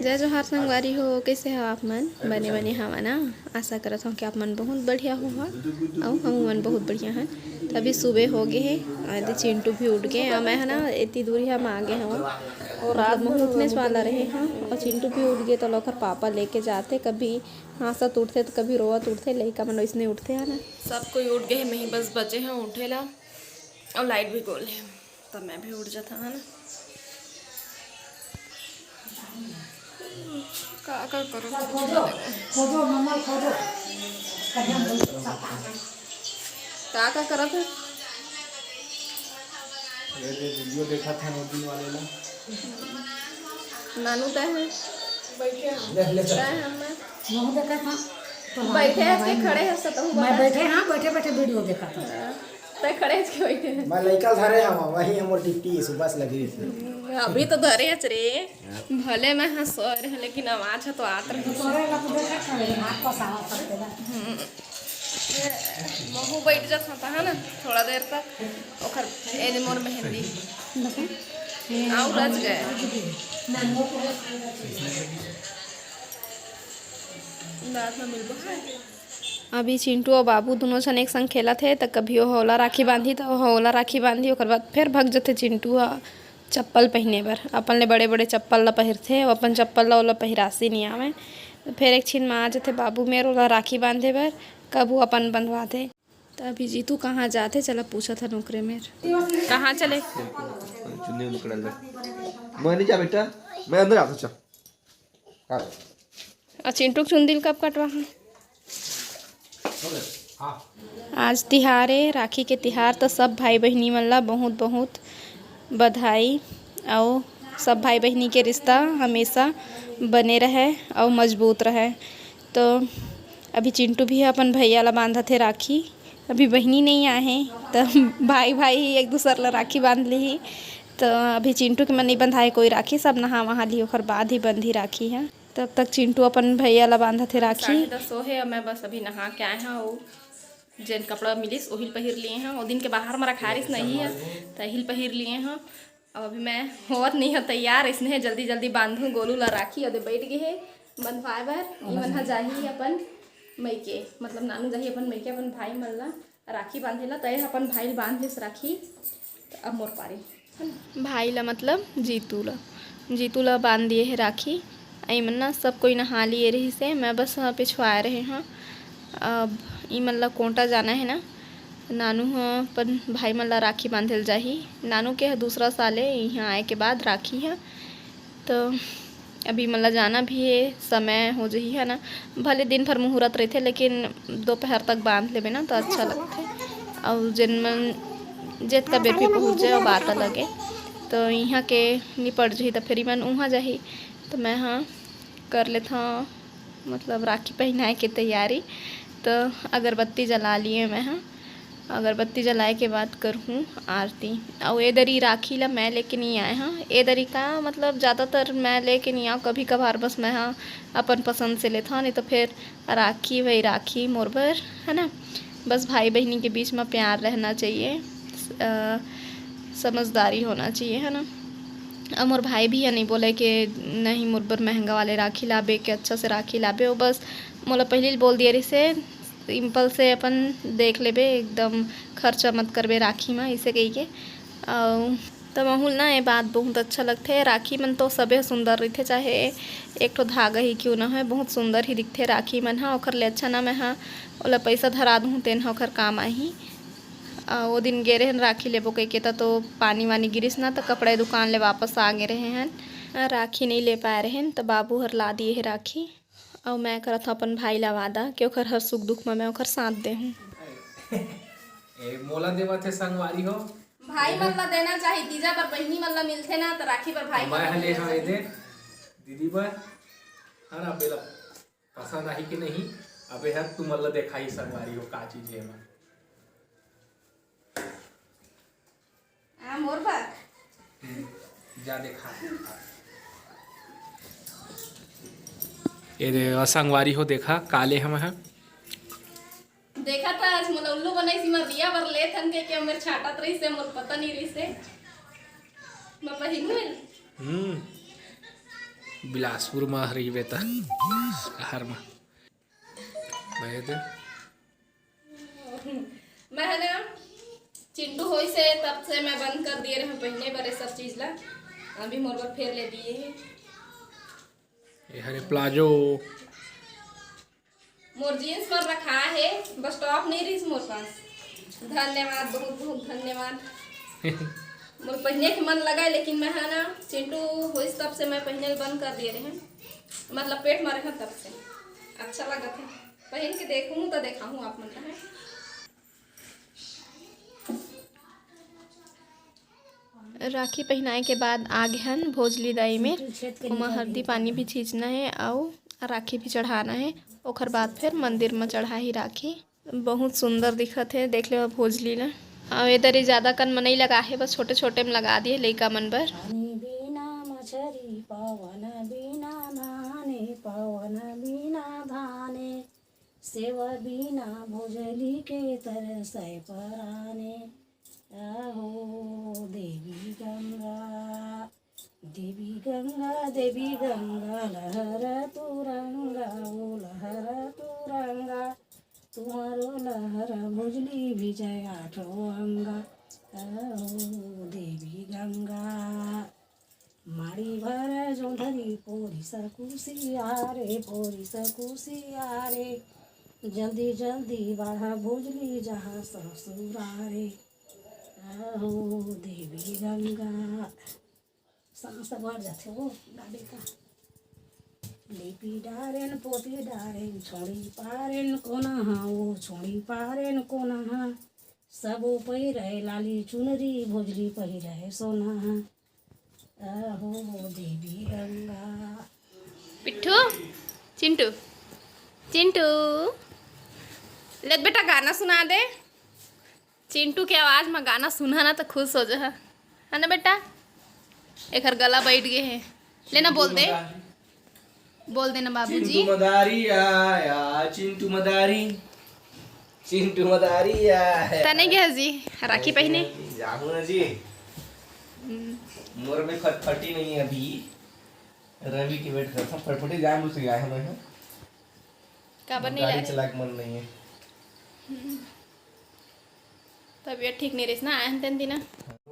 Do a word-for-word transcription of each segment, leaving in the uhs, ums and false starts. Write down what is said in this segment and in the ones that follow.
जय जोहार संगवारी हो, कइसे हो आप मन? बने बने हवा ना? आशा करत हव कि आप मन बहुत बढ़िया होहा, अउ हम मन बहुत बढ़िया हन। त अभी सुबह हो गे हे, अउ एदे चिंटू भी उठ गे, अउ मैं ह ना एती दूरिहा म आ गे हव, अउ रात म उठनेच वाला रहे हव, अउ चिंटू भी उठ गे, त ओला ओकर पापा लेके जाथे, कभी हाँसत उठथे त कभी रोवत उठथे, लइका मन वइसने उठथे, है ना। सब कोई उठ गे हे, मैं ही बस बचे हव उठे ला, अउ लाइट भी गोल हे। त मैं भी उठ जाता, है ना? का का करो? खोजो, खोजो, मम्मा खोजो। कहीं हम लोग सब पागल। का का करत है? ये जो वीडियो देखा था नौ दिन वाले ना। नानू तय है। ले, ले चल। तय है मैं। मुंह देखा था। तो बैठे हंस के खड़े हंस तो मैं बता। बैठे, हाँ, बैठे बैठे वीडियो देखा था। हाँ। तय खड़े हंस के बैठे हैं। मैं लइका धरे हवा, वही हमर ड्यूटी है, सुबह से लगी रहती है। अभी तो धरे हंस रे। भले मैं हंस रहे हैं, लेकिन आवाज है तो आत रहे। तोरे ला तो देखा था, हाथ पसावा करते ना। हम्म। महू बैठ जात होता है ना, थोड़ा देर तक। ओकर, ए दे मोर मेहंदी। देखो। आऊ रच गए। दांत में मिलबो है। अभी चिंटू अउ बाबू दुनों झन एक संग खेलत हे, त कभी ओह ओला राखी बांधी, त ओह ओला राखी बांधी, ओकर बाद फेर भग जथे चिंटू ह चप्पल पहिने बर। अपन ले बड़े-बड़े चप्पल ला पहिरथे, अउ अपन चप्पल ला ओला पहिरासी नइ आवय। त फेर एक छिन म आ जथे बाबू मेर ओला राखी बांधे बर, कब वो अपन बंधवाथे। त अभी जीतू कहाँ जाथे, चला पूछत हन ओकरे मेर। कहाँ चले? चुन्नी उन्नी कड़ा ले। मैं नहीं जा बेटा, मैं अंदर आता, चल। आ चिंटू के चुंदी ल कब कटवा है? आज तिहार ए, राखी के तिहार, तो सब भाई बहिनी मन ला बहुत बहुत बधाई। अउ सब भाई बहिनी के रिश्ता हमेशा बने रहे अउ मजबूत रहे। तो अभी चिंटू भी अपन भैया ला बांधत हे राखी। अभी बहिनी नहीं आए हैं, तो भाई भाई ही एक दूसर ला राखी बांध ली। तो अभी चिंटू के मन नहीं बंधाए कोई राखी, सब नहा वहा ली, ओकर बाद ही बंधी राखी है। तब तक चिंटू अपन भैया ला बांधत हे राखी। साढ़े दस हो हे, अब मैं बस अभी नहा के आए हव, अउ जेन कपड़ा मिलिस ओहिल पहिर लिए हव। ओ दिन के बाहर म रखा रिस नहीं है, त एहिल पहिर लिए हव। अब अभी मैं होवत नहीं हव तैयार, इसने जल्दी जल्दी बांधू गोलू ला राखी, ओदे बैठ गे हे बंधवाए बर। ई मन ह जाही अपन मइके, मतलब नानू जाही अपन मइके अपन भाई मन ला राखी बांधे ला। त ए ह अपन भाई ल बांध लेस राखी, त अब मोर पारी। भाई ला मतलब जीतू ला, जीतू ला बांध दिए हे राखी। अ इमन ना सब कोई नहा लिए रहिस हे, मैं बस ह पिछवाए रहे हव। अब इमन ला कोंटा जाना हे ना, नानू ह अपन भाई मन ला राखी बांधे ल जाही। नानू के ह दूसरा साल ए, इहाँ आए के बाद राखी ह। तो अभी मोला जाना भी हे, समय हो जही है ना, भले दिन भर मुहूर्त रहिथे, लेकिन दोपहर तक बांध लेबे ना तो अच्छा लगथे। अउ जेन मन जेतका बेर भी पहुँच जाए, वो बात अलग है। तो यहाँ के निपट जही तो फिर मन उहाँ जाही। तो मैं हाँ कर लेथव मतलब राखी पहनाए के तैयारी। तो अगरबत्ती जला लिए मैं हाँ। अगरबत्ती जलाए के बाद करहूँ आरती। अउ ए दरी राखी ला मैं लेके नहीं आए हव। ए दरी का मतलब ज़्यादातर मैं लेके नहीं आव, कभी कभार बस मैं ह अपन पसंद से लेथव, नहीं तो फिर राखी वही राखी मोर बर, है ना। बस भाई बहिनी के बीच में प्यार रहना चाहिए, अ, समझदारी होना चाहिए, है ना। अउ मोर भाई भी ह नहीं बोले कि नहीं मोर बर महंगा वाले राखी लाबे, कि अच्छा से राखी लाबे। वो बस मोला पहले ही बोल दिए रहिस हे, सिंपल से अपन देख लेबे, एकदम खर्चा मत करबे राखी म, इसे कहिके। अउ त महू ल ना ये बात बहुत अच्छा लगथे। राखी मन तो सबे सुंदर रहिथे, चाहे एक ठो धागा ही क्यों ना होय, बहुत सुंदर ही दिखथे राखी मन ह। ओखर ले अच्छा ना मैं ह ओला पइसा धरा दूहूँ, तेन ह ओखर काम आही। अउ ओ दिन गे रहेन राखी लेबो कहिके, त तो पानी वानी गिरिस ना, त कपड़ा दुकान ले वापस आ गे रहे हन, राखी नइ ले पाए रहेन, त बाबू हर ला दिए हे राखी। अउ मैं करत हव अपन भाई ला वादा कि ओखर हर सुख दुख म मैं ओखर साथ देहूँ। ए, मोला देवत हे संगवारी हो। भाई मन ला देना चाही, तीजा बर बहिनी मन ला मिलथे ना, त राखी बर भाई मन मैं ला ह ले देना हव चाही। एदे दीदी बर, है ना, बेला पसंद आही कि नहीं, अबे ह तुमन ला देखाही संगवारी हो का चीज हे एमा। आ, मोर बर। हम्म, जा देखा। ए दे, अ, संगवारी हो, देखा, काले हम ह। देखा था, आज मोला उल्लू बनाइस, मैं बिया बर लेत हन के, के मेर छाटत रहिस हे, मोर पता नहीं रहिस हे। मैं पहिनू एल। हम्म। बिलासपुर म रहिबे त, शहर म। मैं ह ना, चिंटू होइस हे, तब से मैं बंद कर दिए रहे पहिने बर ये सब चीज ला। अभी मोर बर फेर ले दिए हे। ये हरे प्लाजो। मोर जींस मन रखा हे, बस टॉप नहीं रहिस मोर पास। धन्यवाद, बहुत बहुत धन्यवाद। मोर पहिने के मन लगा, लेकिन मैं ह ना, चिंटू होइस तब से मैं पहिने ल बंद कर दिए रहे, मतलब पेट म रहे तब से। अच्छा लगत हे, पहिन के देखूँ त देखाहूँ आप मन ला। राखी पहिनाए के बाद आ गे हन भोजली दाई में। ओमा हरदी पानी भी छींचना हे अउ राखी भी चढ़ाना हे। ओखर बाद फिर मंदिर म चढ़ाही राखी। बहुत सुंदर दिखत हे, देख लेवा भोजली ला। अउ एदर ही ज्यादा कन म नइ लगा हे, बस छोटे छोटे म लगा दिए लइका मन बर। पानी बिना मछरी पवन बिना धाने, पवन बिना धाने, सेवा बिना भोजली के तरसै पराने। अहो देवी गंगा, देवी गंगा, देवी गंगा, लहर तुरंगा, ओ लहर तुरंगा, तुम्हारो लहर भुजली विजय आठो अंगा। अहो देवी गंगा, माड़ी भर जोंधरी पोरी सकुसिया रे, पोरी सकुसिया रे, जल्दी जल्दी बाढ़ा भुजली जहाँ ससुरा रे। अहो देवी गंगा, सांस भर जाथे वो गाड़ी का। लिपि डारेन, पोती डारेन, छोड़ी पारेन कोना हा, वो छोड़ी पारेन कोना हा। सबो पहिरे लाली चुनरी, भोजली पहिरे सोना हा। अहो देवी गंगा। पिट्ठू, चिंटू, चिंटू, ले बेटा गाना सुना दे। चिंटू के आवाज में गाना सुनहा ना तो खुश हो जहा, है ना बेटा? एकर गला बैठ गए है। लेना बोल दे, बोल देना बाबूजी। चिंटू मदारी आया, चिंटू मदारी, चिंटू मदारी आया। तने गया जी राखी पहने? जाहू ना जी। हम्म। मोर में फटफटी नहीं है अभी, रवि के वेट करता। फटफटी जान बुझ के आया है मैं। काबर नहीं गाड़ी लाए? चला के मन नहीं है। हम्म। तबीयत ठीक नहीं रहिस ना, आए हन तेन दिना।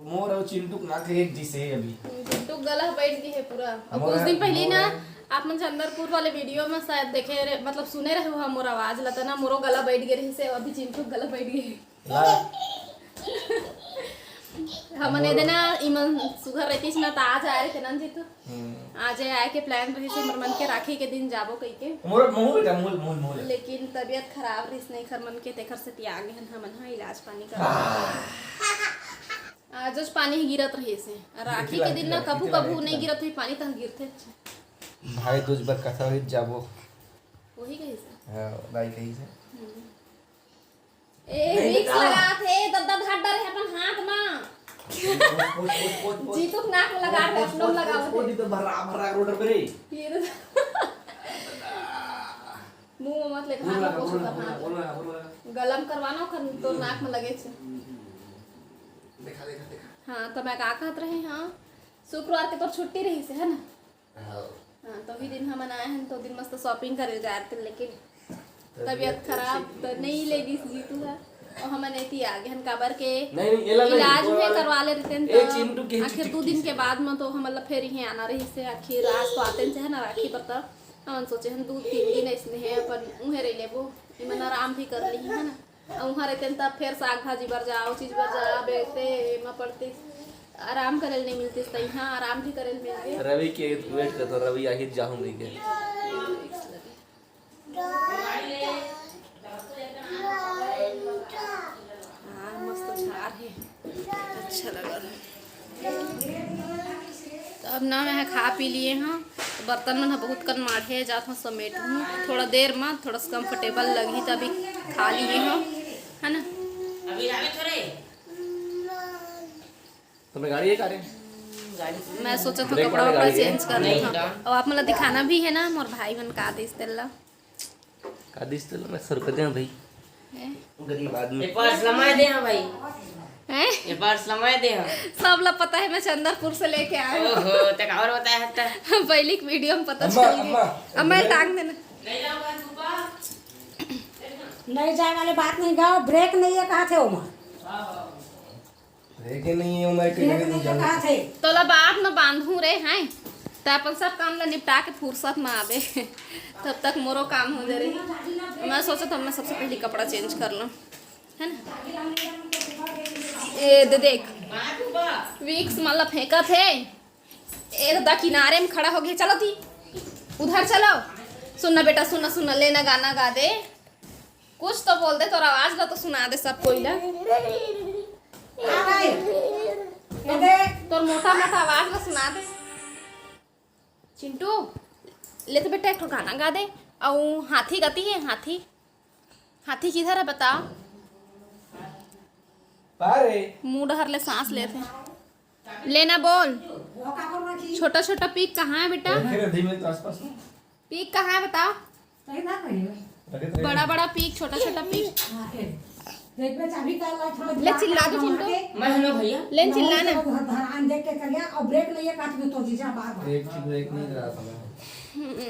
मोर अउ चिंटू के नाक एक जैसे है अभी। चिंटू के गला बैठ गई है पूरा। अब मोर कुछ दिन पहली ना, मोर आप मन चंदरपुर वाले वीडियो में शायद देखे रहे, मतलब सुने रहे हो मोर आवाज ला, त ना मोरो गला बैठ गए रहिस हे, अभी चिंटू के गला बैठ गए। ला। हमन एदे ना इमन सुघर रहतीस ना, त आज आए रहे तेनन जी तो। हम्म। आज आए के प्लान रहिस हे, हमर मन के राखी के दिन जाबो कहिके। मोर मुंह बेटा, मुंह, मुंह, मुंह। लेकिन तबीयत खराब रहिस नहीं खर मन के, तेखर से त्याग हन हमन हा इलाज पानी कर। आज उस पानी ही गिरत रहिस हे। राखी के दिन ना कभू कभू नहीं गिरत हे पानी, तह गिरथे। भाई दूज बर कथा होई जाबो। वही कहिस हे। हाँ, दाई कहिस हे। हम्म। ए, नहीं, विक्स लगा थे, दद्दा धार डरे अपन हाथ मा। पोछ, पोछ, पोछ, पोछ, पोछ। जीतू के नाक में लगा रहे, पोछ, अपनों पोछ, लगावत पोछ, हे। पोछ, तो भर्रा, भर्रा रोड पे रे। ये तो मुंह में मत ले, हाथ में पोछ कर, हाथ। गलम करवाना ओखर, तो नाक में लगे छे। देखा, देखा, देखा। हाँ, तो मैं का कहत रहे, हाँ, शुक्रवार के तोर छुट्टी रहिस हे, है ना? हाँ। हाँ, तो वही दिन हमन आए हन, तो दिन मस्त shopping करे जाए थे, लेकिन तबीयत खराब तो नहीं ले गिस जीतू हा। और हमन एती आ गए हन, काबर के नहीं, नहीं, एला नहीं, इलाज वो में वाला करवा ले रहितेन, ए, तो चिंटू के आखिर छुट्टी दू दिन के बाद में तो हमन ला फिर इहें आना रहिस हे। आखिर आज तो आतेन से है ना राखी पर, तो हमन सोचे हन दू तीन दिन ऐसने है, अपन उहें रह लेबो, इमन आराम भी कर ली है ना। अउ उहाँ रहितेन तब फेर साग भाजी बर जा, ओ चीज बर जा, बेटे एमा पड़तिस, आराम करे ल नहीं मिलतिस, त इहाँ आराम भी करे ल मिल गे। रवि के वेट करत हों, रवि आही त जाहूं कहिके। हाँ, मस्त झार हे, अच्छा लगत हे। तो अब ना मैं खा पी लिए हँव, तो बर्तन मन ह बहुत कन माढ़े, जात हँव समेटहूँ। थोड़ा देर म थोड़ा सा comfortable लगही, तभी खा लिए हँव, है ना? अभी आवे थोड़े। तुम्हें गाड़ी है, कार है? मैं सोचत हँव कपड़ा वपड़ा change कर लेथँव। अब आप मन ला दिखाना भी है ना, मोर भाई मन का दिस तेला। का दिस तेला? मैं सौ रुपये दें भाई। हैं? गरीब आदमी। ए, पाँच लमाए दे, हाँ भाई। हैं? ये पर्स ला मैं दे हूँ। सब ला पता है, मैं चंदरपुर से लेके आया हूँ। ओहो, ते काबर बताया हत्ता? पहली वीडियो में पता अम्मा, चल गई। अम्मा, अम्मा, ये टांग देना। नहीं जाए वाले बात नहीं गाओ, ब्रेक नहीं है, कहा थे ओमा? ब्रेक ही नहीं है, ओमा, ब्रेक नहीं है, कहा थे? तोला बाद में बांधू रे, हैं? त अपन सब काम ला निपटा के फुर्सत में आबे। तब तक मोरो काम हो जा रही। मैं सोचा था, मैं सबसे पहले कपड़ा चेंज कर लूँ, है ना? ए दे देख, विक्स माला फेंका थे। ए ददा किनारे में खड़ा हो गया, चलो ती उधर चलो। सुनना बेटा, सुनना, सुनना, लेना गाना गा दे, कुछ तो बोल दे, तोर आवाज ला तो सुना दे सब कोई ला। हाँ भाई, ये देख। तोर मोटा मोटा आवाज ला सुना दे। चिंटू, ले तो बेटा एक ठो गाना गा दे। अउ हाथी गति है, हाथी, हाथी किधर है बताओ? पारे। मुंह डहर ले सांस लेते। लेना बोल। छोटा छोटा पीक कहाँ है बेटा? रखे रहे धीमे तो आसपास में। पीक कहाँ है बताओ? रखे तो बड़ा बड़ा पीक, छोटा छोटा पीक। ले चिल्ला दो चिंटू। मैं हूं ना भैया। ले चिल्ला ना। ध्यान देख के करिया और ब्रेक नहीं है, काट दो तो जीजा बार बार। एक चीज ब्रेक नहीं करा था मैं।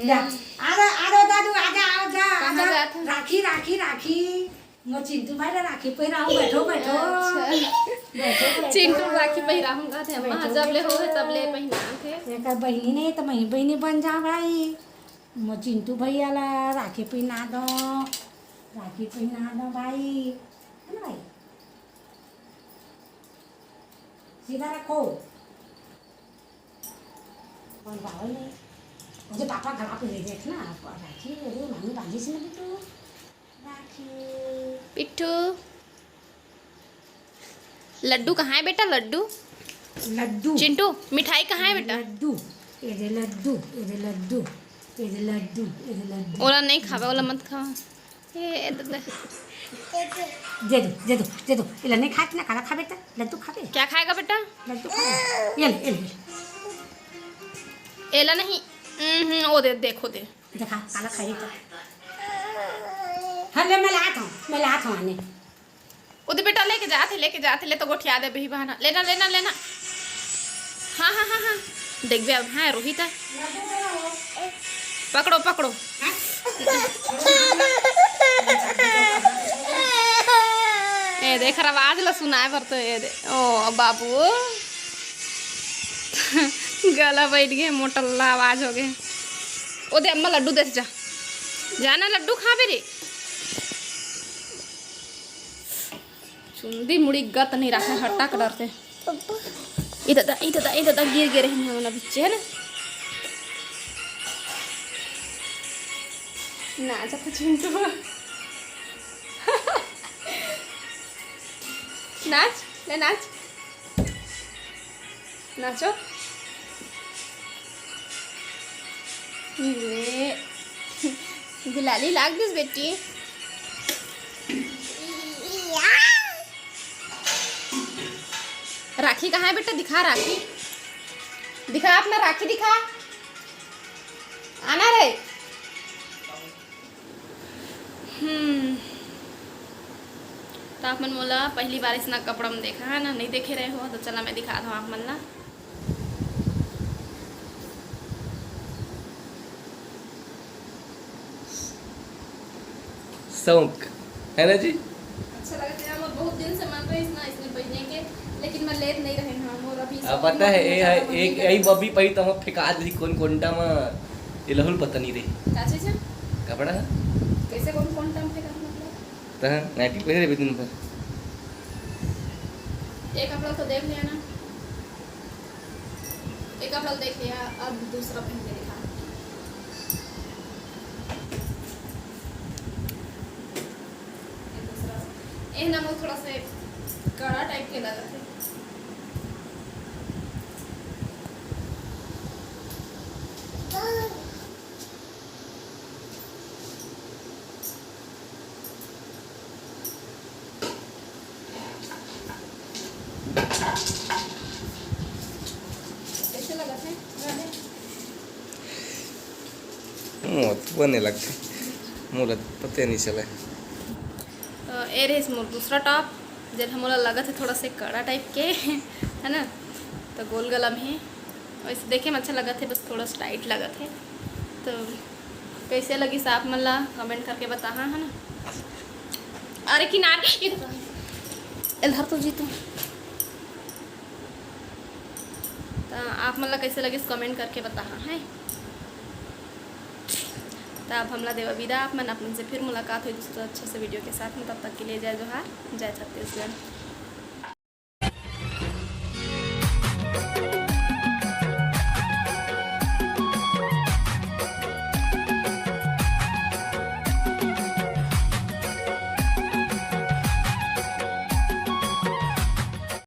जा, आ जा, आ जा दादू, आ जा, आ जा, आ कहाँ जा। गया था? राखी, राखी, राखी। मो चिंटू भाई ला राखी पहिराऊं, बैठो, बैठो। अच्छा। बैठो, बैठो। चिंटू राखी पहिराऊंगा थे, अम्मा, बैठो, जब ले बैठो। होवे, तब ले पहिना थे। एकर बहिनी नहीं तो मैं बहिनी बन जा भाई। मो चिंटू भैया ला राखी पहिना दो, राखी पहिना दो भाई, है ना भाई? सीधा रखो। कौन पावल है? मुझे पापा गला पे ले देखना, राखी, अरे, मामी बांधी से ना बिट्टू। राखी। पिट्ठू, लड्डू कहाँ है बेटा, लड्डू? लड्डू। चिंटू, मिठाई कहाँ है बेटा? लड्डू, ये दे लड्डू, ये दे लड्डू, ये दे लड्डू, ये दे लड्डू। ओला नहीं खावे, ओला मत खावा। ए, ए, दे, दे। दे दो, दे दो, दे दो। एला नहीं खात ना, काला खाबे त, लड्डू खाबे। क्या खाएगा बेटा? लड्डू खाबे। ये ले, ये ले, ये ले। एला नहीं, हम्म, हम्म, ओ दे, देखो दे। देखा, काला खाई तो। हाँ, ले, मैं लात हूँ, मैं लात हूँ आने। ओ दे बेटा, लेके जात है, लेके जात है, ले तो गोठिया दे बही बहाना। लेना, लेना, लेना। हाँ, हाँ, हाँ, हाँ। देख बे अब, हाँ, रोहित है। पकड़ो, पकड़ो। ए, देख, आवाज ला सुनाए बर तो, ए दे। ओ, बाबू। गला बैठ गए, मोटल्ला आवाज हो गए। ओ दे, अम्मा लड्डू दे जा। जाना लड्डू खाबे रे। चुंदी मुड़ी गत नहीं रहा है, हट्टा के डर से। ई दादा, ई दादा, ई दादा, गिर गे रहे हैं हमन अभी, है ना? नाच तो चिंटू। नाच, ले नाच। नाचो। ये। बिलाली लाग दिस बेटी। राखी कहाँ है बेटा? दिखा राखी, दिखा अपना राखी दिखा। आना रे। हम्म, तो आप मन मोला पहली बार इसना कपड़ा में देखा है ना, नहीं देखे रहे हो, तो चला मैं दिखा दूँ आप मन ला। शौक है ना जी? अच्छा लगा तेरा, मोर बहुत दिन से मन रहिस ना इसने पहने के, लेकिन मैं लेत नहीं रहे ना, मोर अभी अब पता है, ये है, एक यही बबी पही तो हम फेंका दी कौन कोंटा में, ये लहुल पता नहीं रही। का चीज है? कपड़ा है। कैसे कौन कोंटा में फेंका मतलब? तो नाइटी पहने रहे दिन भर। एक कपड़ा तो देख लिया ना। एक आप लोग देख लिया, अब दूसरा पहन के दिखा। ये दूसरा, ये ना मोर थोड़ा सा कड़ा टाइप के लगा थे। कैसे लगत है? मोर तो बने लगथे, मोला पते नहीं चले। तो ए रहिस मोर दूसरा टॉप। जेन ह मोला लगत हे थोड़ा से कड़ा type के, है ना, तो गोल गला में हे। वैसे देखे में अच्छा लगत हे, बस थोड़ा सा tight लगत हे। तो कैसे लगिस आप मन ला comment करके बताहा, है ना। अरे किनारे, इधर तो जी तू। तो आप मन ला कैसे लगिस comment करके बताहा, है। तो अब हमला देवा विदा, आप मन, आप मन से फिर मुलाकात होई दोस्तों अच्छे से video के साथ में। तब तक के लिए जय जोहार, जय छत्तीसगढ़।